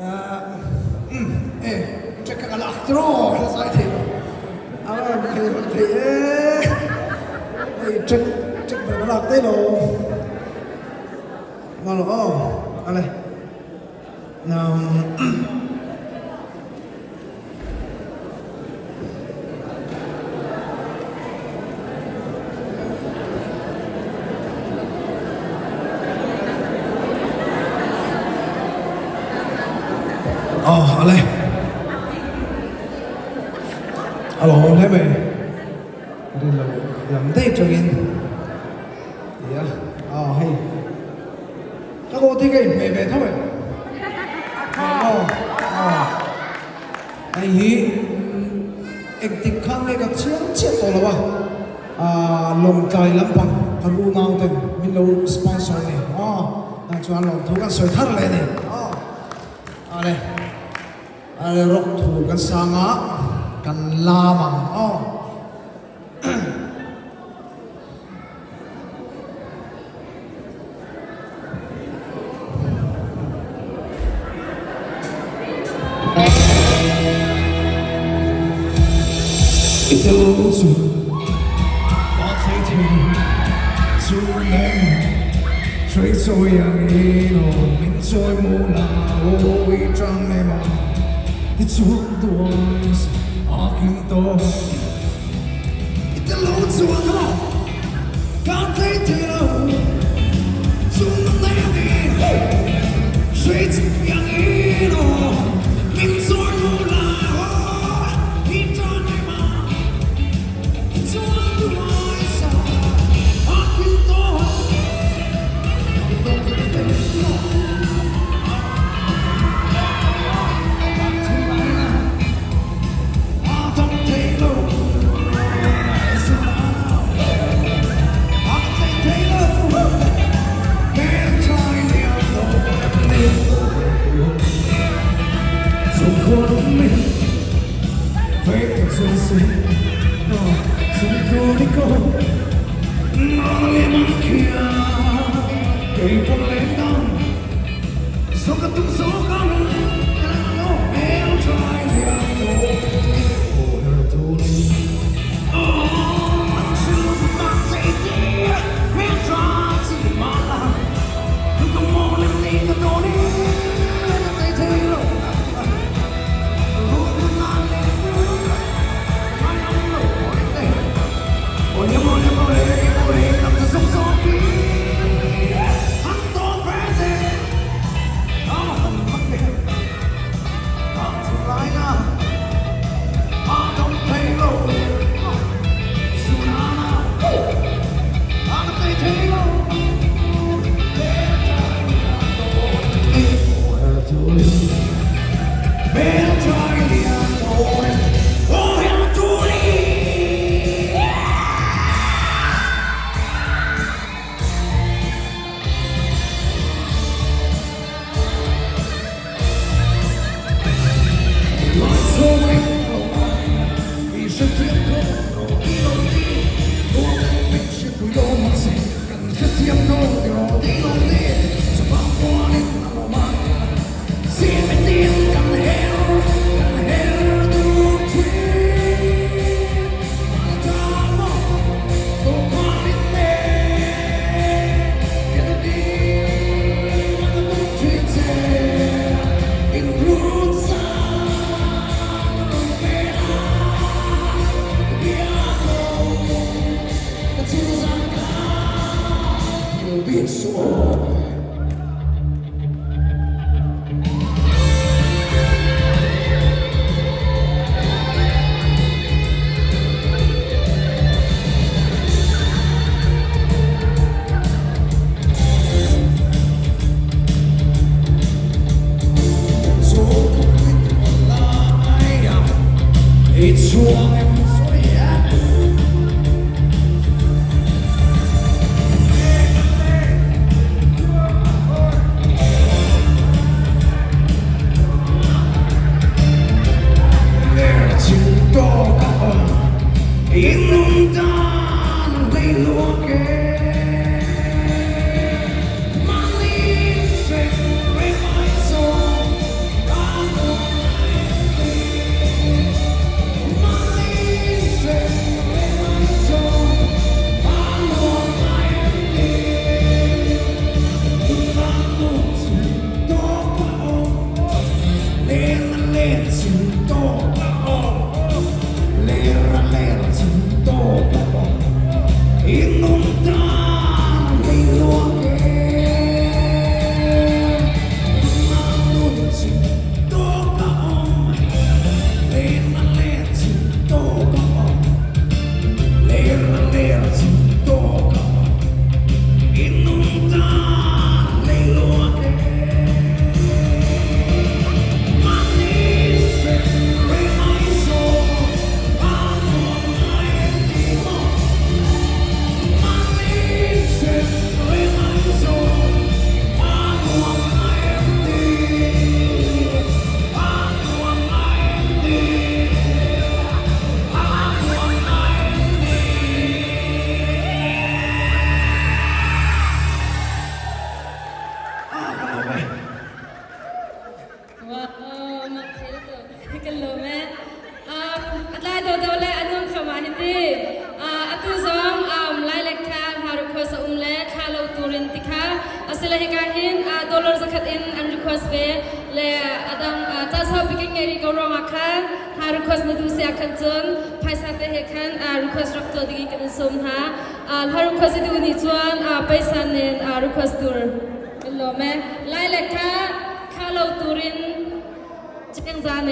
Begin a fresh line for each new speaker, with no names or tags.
E check ka lak tiraw hla zai thei lo a rawn thei rawn thei e hei check check ber ka lak daih lo malo aw ale Aw ale a lo awm hle mai rin lo lam daih tangin tia aw hei ka aw te ka inhmeh ve tho em aw aw hei hi engtik khan nge ka chiang chiah tawh lo a aaa lawngtlai lampang kan unau ten min lo sponsor a ni aw tah chuan lawmthu kan sawi thar leh a ni aw ale ale rock thu kan sang a kan lam ang aw. I tel lo chu ka thei thei lo chu neng hrei chawi ang in aw min chawi mu la aw i tang em a ti chuan duai a kim tawh i tel lo chuan come on ka thei thei lo chu neng hrei chawi ang in aw min chawi mu la aw i tang em a ti chuan duai a kim tawh.
Asile hika hin dollar zakhat in an request ve le adang ca saupi kan ngei rih ko ruangah khan ha request na duh si ah khan cun phaisa te he khan request rak tuah ding in kan in sawm hna. Hla request i duh nih cun paisa nen request tur kan lawm e. Lai le kha kha lo turin chengza ne.